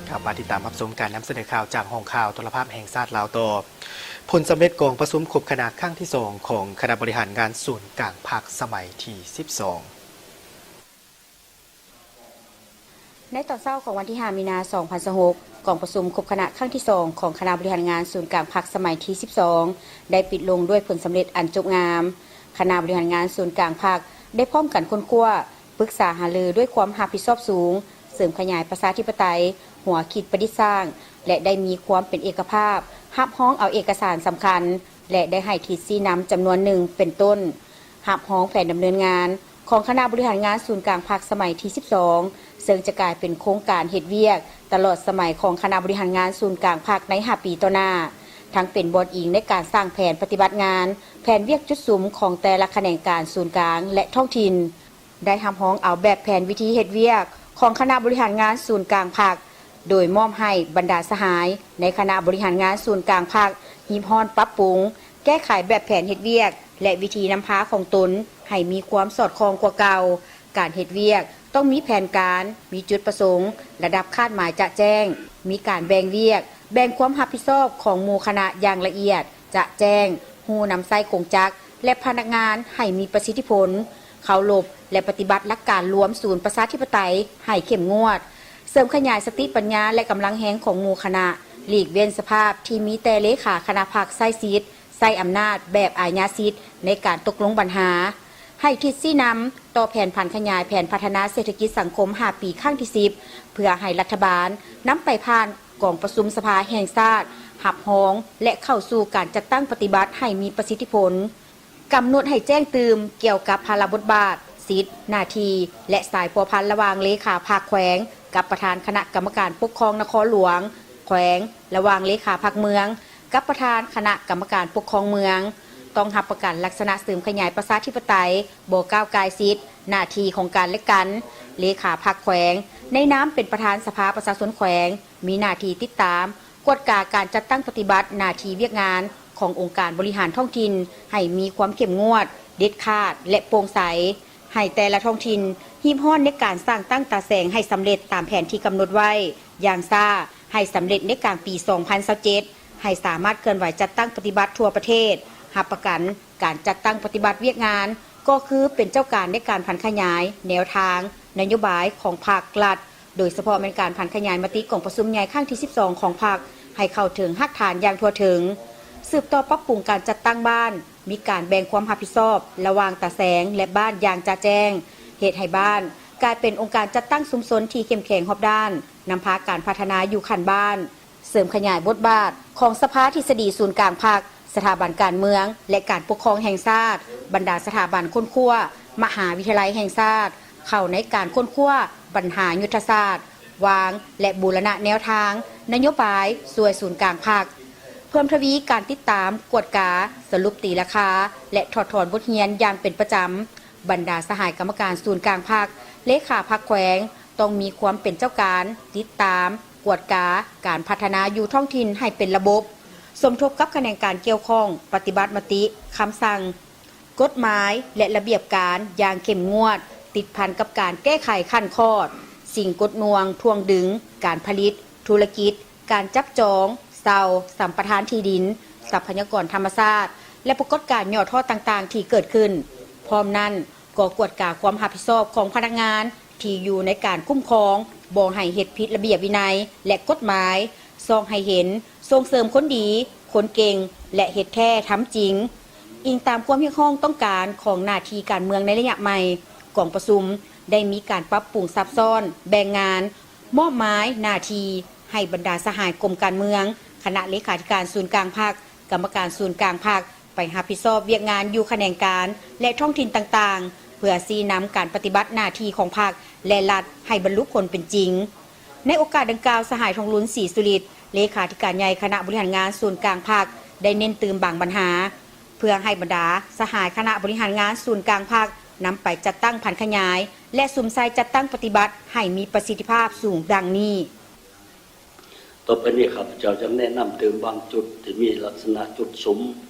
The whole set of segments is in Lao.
ເຂົ້າມາຕິດຕາມຮັບຊົມການນຳສະເໜີຂ່າວຈາກຫ້ອງຂ່າວໂທລະພາບແຫ່ງຊາດລາວຕໍ່. ຜົນສຳເລັດກອງປະຊຸມຄົບຄະນະຄັ້ງທີສອງຂອງຄະນະບໍລິຫານງານສູນກາງພັກສະໄໝທີສິບສອງ. ໃນຕອນເຊົ້າຂອງວັນທີຫ້າ ມີນາ ສອງພັນຊາວຫົກ, ກອງປະຊຸມຄົບຄະນະຄັ້ງທີສອງຂອງຄະນະບໍລິຫານງານສູນກາງພັກສະໄໝທີສິບສອງ ໄດ້ປິດລົງດ້ວຍຜົນສຳເລັດອັນຈົບງາມ. ຄະນະບໍລິຫານງານສູນກາງພັກໄດ້ພ້ອມກັນຄົ້ນຄວ້າ, ປຶກສາຫາລືດ້ວຍຄວາມຮັບຜິດຊອບສູງ, ເສີມຂະຫຍາຍປະຊາທິປະໄຕ, ຫົວຄິດປະດິດສ້າງ ແລະ ໄດ້ມີຄວາມເປັນເອກະພາບ, ຮັບຮອງເອົາເອກະສານສຳຄັນ ແລະ ໄດ້ໃຫ້ທິດຊີ້ນຳຈຳນວນໜຶ່ງ ເປັນຕົ້ນ ຮັບຮອງແຜນດຳເນີນງານຂອງຄະນະບໍລິຫານງານສູນກາງພັກສະໄໝທີສິບສອງ ເຊິ່ງຈະກາຍເປັນໂຄງການເຮັດວຽກຕະຫຼອດສະໄໝຂອງຄະນະບໍລິຫານງານສູນກາງພັກໃນຫ້າປີຕໍ່ໜ້າ, ທັງເປັນບ່ອນອີງໃນການສ້າງແຜນປະຕິບັດງານ, ແຜນວຽກຈຸດສຸມຂອງແຕ່ລະຂະແໜງການສູນກາງ ແລະ ທ້ອງຖິ່ນ. ໄດ້ຮັບຮອງເອົາແບບແຜນວິທີເຮັດວຽກຂອງຄະນະບໍລິຫານງານສູນກາງພັກ, ໂດຍມອບໃຫ້ບັນດາສະຫາຍໃນຄະນະບໍລິຫານງານສູນກາງພັກ ຮີບຮ້ອນປັບປຸງ, ແກ້ໄຂແບບແຜນເຮັດວຽກ ແລະ ວິທີນຳພາຂອງຕົນໃຫ້ມີຄວາມສອດຄ່ອງກວ່າເກົ່າ. ການເຮັດວຽກຕ້ອງມີແຜນການ, ມີຈຸດປະສົງ, ລະດັບຄາດໝາຍຈະແຈ້ງ, ມີການແບ່ງວຽກ, ແບ່ງຄວາມຮັບຜິດຊອບຂອງໝູ່ຄະນະຢ່າງລະອຽດ, ຈະແຈ້ງ, ຮູ້ນຳໃຊ້ກົງຈັກ ແລະ ພະນັກງານໃຫ້ມີປະສິດທິຜົນ, ເຄົາລົບ ແລະ ປະຕິບັດຫຼັກການລວມສູນປະຊາທິປະໄຕໃຫ້ເຂັ້ມງວດ, ເສີມຂະຫຍາຍສະຕິປັນຍາ ແລະ ກຳລັງແຮງຂອງໝູ່ຄະນະ, ຫຼີກເວັ້ນສະພາບທີ່ມີແຕ່ເລຂາຄະນະພັກໃຊ້ສິດ, ໃຊ້ອຳນາດແບບອາຍາສິດໃນການຕົກລົງບັນຫາ, ໃຫ້ທິດຊີ້ນຳຕໍ່ແຜນຜັນຂະຫຍາຍແຜນພັດທະນາເສດຖະກິດສັງຄົມຫ້າປີຄັ້ງທີສິບ ເພື່ອໃຫ້ລັດຖະບານນຳໄປຜ່ານ ກອງປະຊຸມສະພາແຫ່ງຊາດຮັບຮອງ ແລະ ເຂົ້າສູ່ການຈັດຕັ້ງປະຕິບັດໃຫ້ມີປະສິດທິຜົນ. ກຳນົດໃຫ້ແຈ້ງຕື່ມກ່ຽວກັບພາລະບົດບາດ, ສິດ, ໜ້າທີ່ ແລະ ສາຍພົວພັນລະຫວ່າງເລຂາພັກແຂວງກັບປະທານຄະນະກຳມະການປົກຄອງນະຄອນຫຼວງ, ແຂວງ, ລະຫວ່າງເລຂາພັກເມືອງກັບປະທານຄະນະກຳມະການປົກຄອງເມືອງ, ຕ້ອງຮັບປະກັນລັກສະນະເສີມຂະຫຍາຍປະຊາທິປະໄຕ, ບໍ່ກ້າວກ່າຍສິດ, ໜ້າທີ່ຂອງກັນ ແລະ ກັນ. ເລຂາພັກແຂວງ ໃນນາມເປັນປະທານສະພາປະຊາຊົນແຂວງ ມີໜ້າທີ່ຕິດຕາມ, ກວດກາການຈັດຕັ້ງປະຕິບັດໜ້າທີ່ວຽກງານຂອງອົງການບໍລິຫານທ້ອງຖິ່ນໃຫ້ມີຄວາມເຂັ້ມງວດ, ເດັດຂາດ ແລະ ໂປ່ງໃສ, ໃຫ້ແຕ່ລະທ້ອງຖິ່ນຮີບຮ້ອນໃນການສ້າງຕັ້ງຕາແສງໃຫ້ສຳເລັດຕາມແຜນທີ່ກຳນົດໄວ້, ຢ່າງຊ້າໃຫ້ສຳເລັດໃນກາງປີສອງພັນຊາວເຈັດ, ໃຫ້ສາມາດເຄື່ອນໄຫວຈັດຕັ້ງປະຕິບັດທົ່ວປະເທດ, ຮັບປະກັນ ການຈັດຕັ້ງປະຕິບັດວຽກງານ ກໍຄືເປັນເຈົ້າການໃນການຜັນຂະຫຍາຍແນວທາງນະໂຍບາຍຂອງພັກລັດ, ໂດຍສະເພາະແມ່ນການຜັນຂະຫຍາຍມະຕິກອງປະຊຸມໃຫຍ່ຄັ້ງທີສິບສອງຂອງພັກ ໃຫ້ເຂົ້າເຖິງຮາກຖານຢ່າງທົ່ວເຖິງ, ສືບຕໍ່ປັບປຸງການຈັດຕັ້ງບ້ານ, ມີການແບ່ງຄວາມຮັບຜິດຊອບລະຫວ່າງຕາແສງ ແລະ ບ້ານຢ່າງຈະແຈ້ງ, ເຮັດໃຫ້ບ້ານກາຍເປັນອົງການຈັດຕັ້ງຊຸມຊົນທີ່ເຂັ້ມແຂງຮອບດ້ານ, ນຳພາການພັດທະນາຢູ່ຂັ້ນບ້ານ. ເສີມຂະຫຍາຍບົດບາດຂອງສະພາທິດສະດີສູນກາງພັກ, ສະຖາບັນການເມືອງ ແລະ ການປົກຄອງແຫ່ງຊາດ, ບັນດາສະຖາບັນຄົ້ນຄວ້າ, ມະຫາວິທະຍາໄລແຫ່ງຊາດ ເຂົ້າໃນການຄົ້ນຄວ້າບັນຫາຍຸດທະສາດ, ວາງ ແລະ ບູລະນະແນວທາງນະໂຍບາຍຊ່ວຍສູນກາງພັກ, ເພີ່ມທະວີການຕິດຕາມ, ກວດກາ, ສະຫຼຸບຕີລາຄາ ແລະ ຖອດຖອນບົດຮຽນຢ່າງເປັນປະຈຳ. ບັນດາສະຫາຍກຳມະການສູນກາງພັກ, ເລຂາພັກແຂວງ ຕ້ອງມີຄວາມເປັນເຈົ້າການ, ຕິດຕາມ, ກວດກາການພັດທະນາຢູ່ທ້ອງຖິ່ນໃຫ້ເປັນລະບົບ, ສົມທົບກັບຂະແໜງການກ່ຽວຂ້ອງ ປະຕິບັດມະຕິ, ຄຳສັ່ງ, ກົດໝາຍ ແລະ ລະບຽບການຢ່າງເຂັ້ມງວດ, ຕິດພັນກັບການແກ້ໄຂຂັ້ນຂອດ, ສິ່ງກົດໜ່ວງ, ຖ່ວງດຶງ, ການຜະລິດ, ທຸລະກິດ, ການຈັບຈອງ, ເຊົ່າ, ສຳປະທານທີ່ດິນ, ຊັບພະຍາກອນທຳມະຊາດ ແລະ ປາກົດການຫຍໍ້ທໍ້ຕ່າງໆທີ່ເກີດຂຶ້ນ. ພ້ອມນັ້ນ, ກໍກວດກາຄວາມຮັບຜິດຊອບຂອງພະນັກງານທີ່ຢູ່ໃນການຄຸ້ມຄອງ, ບໍ່ໃຫ້ເຮັດຜິດລະບຽບວິໄນ ແລະ ກົດໝາຍ, ສ່ອງໃຫ້ເຫັນ, ສົ່ງເສີມຄົນດີ, ຄົນເກັ່ງ ແລະ ເຮັດແທ້ທຳຈິງ. ອີງຕາມຄວາມຮຽກຮ້ອງຕ້ອງການຂອງໜ້າທີ່ການເມືອງໃນໄລຍະໃໝ່, ກອງປະຊຸມໄດ້ມີການປັບປຸງສັບຊ້ອນ, ແບ່ງງານ, ມອບໝາຍໜ້າທີ່ໃຫ້ບັນດາສະຫາຍກົມການເມືອງ, ຄະນະເລຂາທິການສູນກາງພັກ, ກຳມະການສູນກາງພັກ ໄປຮັບຜິດຊອບວຽກງານຢູ່ຂະແໜງການ ແລະ ທ້ອງຖິ່ນຕ່າງໆ ເພື່ອຊີ້ນຳການປະຕິບັດໜ້າທີ່ຂອງພັກ ແລະ ລັດໃຫ້ບັນລຸຜົນເປັນຈິງ. ໃນໂອກາດດັ່ງກ່າວ, ສະຫາຍ ທອງລຸນ ສີສຸລິດ ເລຂາທິການໃຫຍ່ຄະນະບໍລິຫານງານສູນກາງພັກ ໄດ້ເນັ້ນຕື່ມບາງບັນຫາ ເພື່ອໃຫ້ບັນດາສະຫາຍຄະນະບໍລິຫານງານສູນກາງພັກ ນຳໄປຈັດຕັ້ງຜັນຂະຫຍາຍ ແລະ ສຸມໃສ່ຈັດຕັ້ງປະຕິບັດໃຫ້ມີປະສິດທິພາບສູງ ດັ່ງນີ້. ຕໍ່ໄປນີ້ ຂ້າພະເຈົ້າຈະແນະນຳຕື່ມບາງຈຸດທີ່ມີລັກສະນະຈຸດສຸມ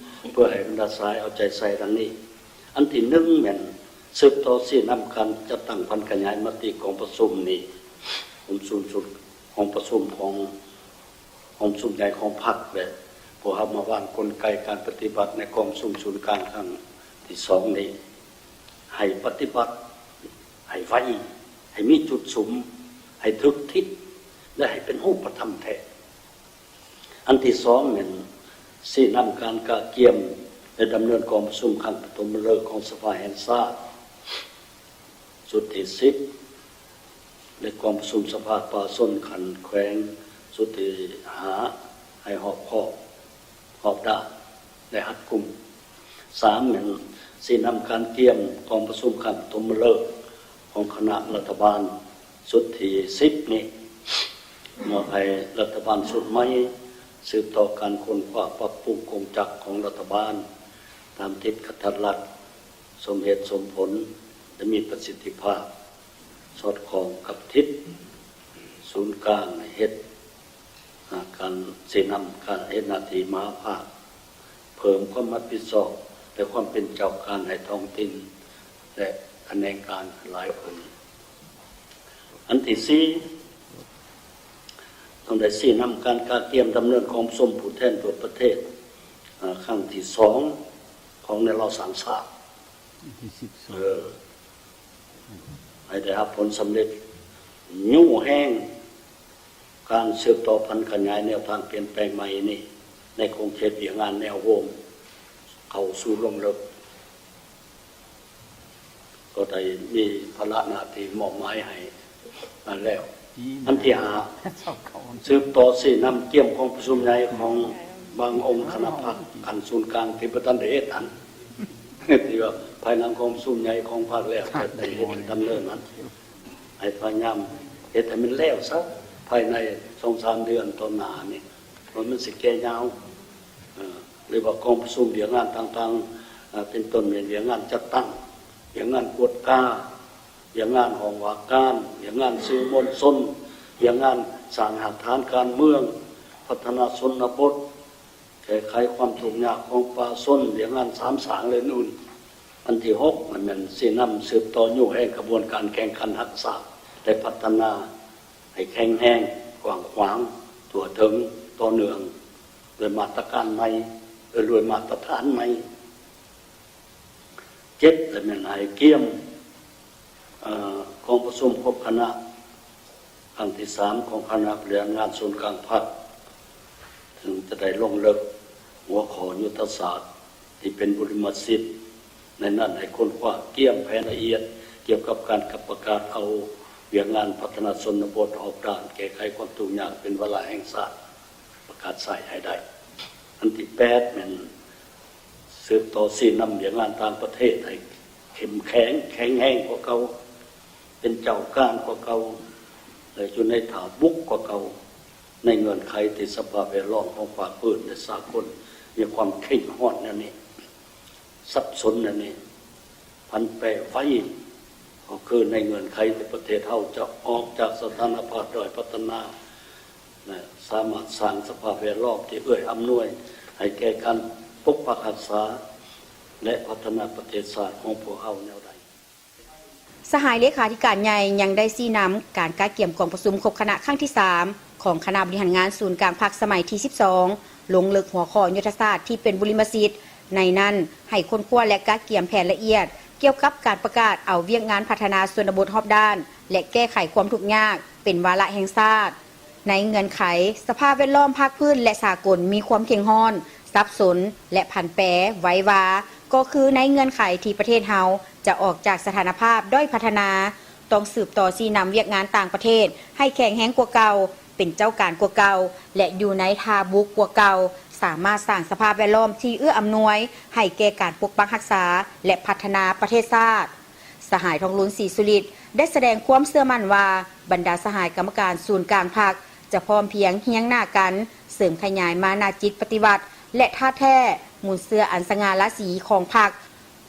ເພື່ອໃຫ້ບັນດາສະຫາຍເອົາໃຈໃສ່ ດັ່ງນີ້. ອັນທີໜຶ່ງ ແມ່ນສືບຕໍ່ຊີ້ນຳການຈັດຕັ້ງຜັນຂະຫຍາຍມະຕິກອງປະຊຸມນີ້ ອົງສູງສຸດ ກອງປະຊຸມຂອງ ກອງປະຊຸມໃຫຍ່ຂອງພັກ ແລະ ພວກເຮົາມາວາງກົນໄກການປະຕິບັດໃນກອງປະຊຸມສູນກາງຄັ້ງທີສອງນີ້ ໃຫ້ປະຕິບັດໃຫ້ໄວ, ໃຫ້ມີຈຸດສຸມ, ໃຫ້ຖືກທິດ ແລະ ໃຫ້ເປັນຮູບປະທຳແທ້. ອັນທີສອງແມ່ນຊີ້ນຳການກະກຽມ ແລະ ດຳເນີນກອງປະຊຸມຄັ້ງປະຖົມມະເລີກຂອງສະພາແຫ່ງຊາດ ຊຸດທີສິບ ແລະ ກອງປະຊຸມສະພາປະຊາຊົນຂັ້ນແຂວງຊຸດທີຫ້າ ໃຫ້ຮອບຄອບ, ຮອບດ້ານ ແລະ ຮັດກຸມ. ສາມແມ່ນຊີ້ນຳການກຽມກອງປະຊຸມຄັ້ງປະຖົມມະເລີກຂອງຄະນະລັດຖະບານຊຸດທີສິບນີ້ ມອບໃຫ້ລັດຖະບານຊຸດໃໝ່ ສືບຕໍ່ການຄົ້ນຄວ້າປັບປຸງກົງຈັກຂອງລັດຖະບານ ຕາມທິດກະທັດລັດ, ສົມເຫດສົມຜົນ ແລະ ມີປະສິດທິພາບ, ສອດຄ່ອງກັບທິດສູນກາງ, ໃຫ້ເຮັດ ອາ ການຊີ້ນຳການເຮັດໜ້າທີ່ມະຫາພາກ, ເພີ່ມຄວາມຮັບຜິດຊອບ ແລະ ຄວາມເປັນເຈົ້າການໃຫ້ທ້ອງຖິ່ນ ແລະ ຂະແໜງການຫຼາຍຂຶ້ນ. ອັນທີສີ່ ຕ້ອງໄດ້ຊີ້ນຳການກະກຽມດຳເນີນກອງປະຊຸມຜູ້ແທນທົ່ວປະເທດ ອາ ຄັ້ງທີສອງຂອງແນວລາວສ້າງຊາດ ອັນທີສິບສອງ ເອີ ໃຫ້ໄດ້ຮັບຜົນສຳເລັດ, ຍູ້ແຮງການສືບຕໍ່ຜັນຂະຫຍາຍແນວທາງປ່ຽນແປງໃໝ່ນີ້ ໃນຂົງເຂດວຽກງານແນວໂຮມເຂົ້າສູ່ລົງເລິກ. ກໍໄດ້ມີພາລະໜ້າທີ່ມອບໝາຍໃຫ້ນັ້ນແລ້ວ. ອັນທີຫ້າ ສືບຕໍ່ຊີ້ນຳກຽມກອງປະຊຸມໃຫຍ່ຂອງບາງອົງຄະນະພັກຂັ້ນສູນກາງທີ່ບໍ່ທັນໄດ້ເຮັດຫັ້ນ ທີ່ວ່າພາຍຫຼັງກອງປະຊຸມໃຫຍ່ຂອງພັກແລ້ວຈະໄດ້ເຮັດດຳເນີນນັ້ນ ໃຫ້ພະຍາຍາມເຮັດໃຫ້ມັນແລ້ວຊະ ພາຍໃນສອງສາມເດືອນຕໍ່ໜ້ານີ້ ວ່າມັນຊິແກ່ຍາວ ເອີ ຫຼືວ່າກອງປະຊຸມວຽກງານຕ່າງໆ ເປັນຕົ້ນແມ່ນວຽກງານຈັດຕັ້ງ, ວຽກງານກວດກາ, ວຽກງານຫ້ອງວ່າການ, ວຽກງານສື່ມວນຊົນ, ວຽກງານສ້າງຮາກຖານການເມືອງ, ພັດທະນາຊົນນະບົດ, ແກ້ໄຂຄວາມທຸກຍາກຂອງປະຊາຊົນ, ວຽກງານສາມສ້າງ ແລະ ອື່ນໆ. ອັນທີຫົກ ມັນແມ່ນຊີ້ນຳສືບຕໍ່ຍູ້ແຮງຂະບວນການແຂ່ງຂັນຮັກສາ ແລະ ພັດທະນາ ໃຫ້ແຂງແຮງ, ກວ້າງຂວາງ, ທົ່ວເຖິງ, ຕໍ່ເນື່ອງ, ດ້ວຍມາດຕະການໃໝ່, ເອີ ດ້ວຍມາດຕະຖານໃໝ່. ເຈັດ ລະແມ່ນໃຫ້ກຽມ ເອີ ກອງປະຊຸມຄົບຄະນະຄັ້ງທີສາມຂອງຄະນະບໍລິຫານງານສູນກາງພັກ ເຊິ່ງຈະໄດ້ລົງເລິກຫົວຂໍ້ຍຸດທະສາດ ທີ່ເປັນບຸລິມະສິດ ໃນນັ້ນໃຫ້ຄົ້ນຄວ້າກຽມແຜນລະອຽດກ່ຽວກັບການປະກາດເອົາວຽກງານພັດທະນາຊົນນະບົດຮອບດ້ານ, ແກ້ໄຂຄວາມທຸກຍາກເປັນວາລະແຫ່ງຊາດ ປະກາດໃຊ້ໃຫ້ໄດ້. ອັນທີແປດ ແມ່ນສືບຕໍ່ຊີ້ນຳວຽກງານຕ່າງປະເທດໃຫ້ເຂັ້ມແຂງ, ແຂງແຮງກວ່າເກົ່າ, ເປັນເຈົ້າການກວ່າເກົ່າ ແລະ ຢູ່ໃນທ່າບຸກກວ່າເກົ່າ ໃນເງື່ອນໄຂທີ່ສະພາບແວດລ້ອມຂອງພາກພື້ນ ແລະ ສາກົນມີຄວາມເຄັ່ງຮອດແນວນີ້, ສັບສົນແນວນີ້, ຜັນແປໄວ ກໍຄືໃນເງື່ອນໄຂທີ່ປະເທດເຮົາຈະອອກຈາກສະຖານະພາບດ້ອຍພັດທະນາ ແລະ ສາມາດສ້າງສະພາບແວດລ້ອມທີ່ເອື້ອອຳນວຍໃຫ້ແກ່ການປົກປັກຮັກສາ ແລະ ພັດທະນາປະເທດຊາດຂອງພວກເຮົາແນວໃດ. ສະຫາຍເລຂາທິການໃຫຍ່ຍັງໄດ້ຊີ້ນຳການກະກຽມກອງປະຊຸມຄົບຄະນະຄັ້ງທີສາມຂອງຄະນະບໍລິຫານງານສູນກາງພັກສະໄໝທີສິບສອງ ລົງເລິກຫົວຂໍ້ຍຸດທະສາດທີ່ເປັນບຸລິມະສິດ, ໃນນັ້ນໃຫ້ຄົ້ນຄວ້າ ແລະ ກະກຽມແຜນລະອຽດກ່ຽວກັບການປະກາດເອົາວຽກງານພັດທະນາຊົນນະບົດຮອບດ້ານ ແລະ ແກ້ໄຂຄວາມທຸກຍາກເປັນວາລະແຫ່ງຊາດ. ໃນເງື່ອນໄຂສະພາບແວດລ້ອມພາກພື້ນ ແລະ ສາກົນມີຄວາມເຄັ່ງຮ້ອນ, ສັບສົນ ແລະ ຜັນແປໄວວາ ກໍຄືໃນເງື່ອນໄຂທີ່ປະເທດເຮົາຈະອອກຈາກສະຖານະພາບດ້ອຍພັດທະນາ, ຕ້ອງສືບຕໍ່ຊີ້ນຳວຽກງານຕ່າງປະເທດໃຫ້ແຂງແຮງກວ່າເກົ່າ, ເປັນເຈົ້າການກວ່າເກົ່າ ແລະ ຢູ່ໃນທ່າບຸກກວ່າເກົ່າ, ສາມາດສ້າງສະພາບແວດລ້ອມທີ່ເອື້ອອຳນວຍໃຫ້ແກ່ການປົກປັກຮັກສາ ແລະ ພັດທະນາປະເທດຊາດ. ສະຫາຍ ທອງລຸນ ສີສຸລິດ ໄດ້ສະແດງຄວາມເຊື່ອໝັ້ນວ່າ ບັນດາສະຫາຍກຳມະການສູນກາງພັກ ຈະພ້ອມພຽງຮຽງໜ້າກັນ ເສີມຂະຫຍາຍມານະຈິດປະຕິວັດ ແລະ ທາດແທ້ມູນເຊື້ອອັນສະຫງ່າລາສີຂອງພັກ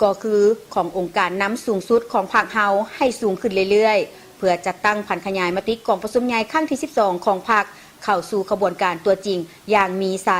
ກໍຄືຂອງອົງການນຳສູງສຸດຂອງພັກເຮົາໃຫ້ສູງຂຶ້ນເລື້ອຍໆ ເພື່ອຈັດຕັ້ງຜັນຂະຫຍາຍມະຕິກອງປະຊຸມໃຫຍ່ຄັ້ງທີສິບສອງຂອງພັກ ເຂົ້າສູ່ຂະບວນການຕົວຈິງຢ່າງມີໄຊ.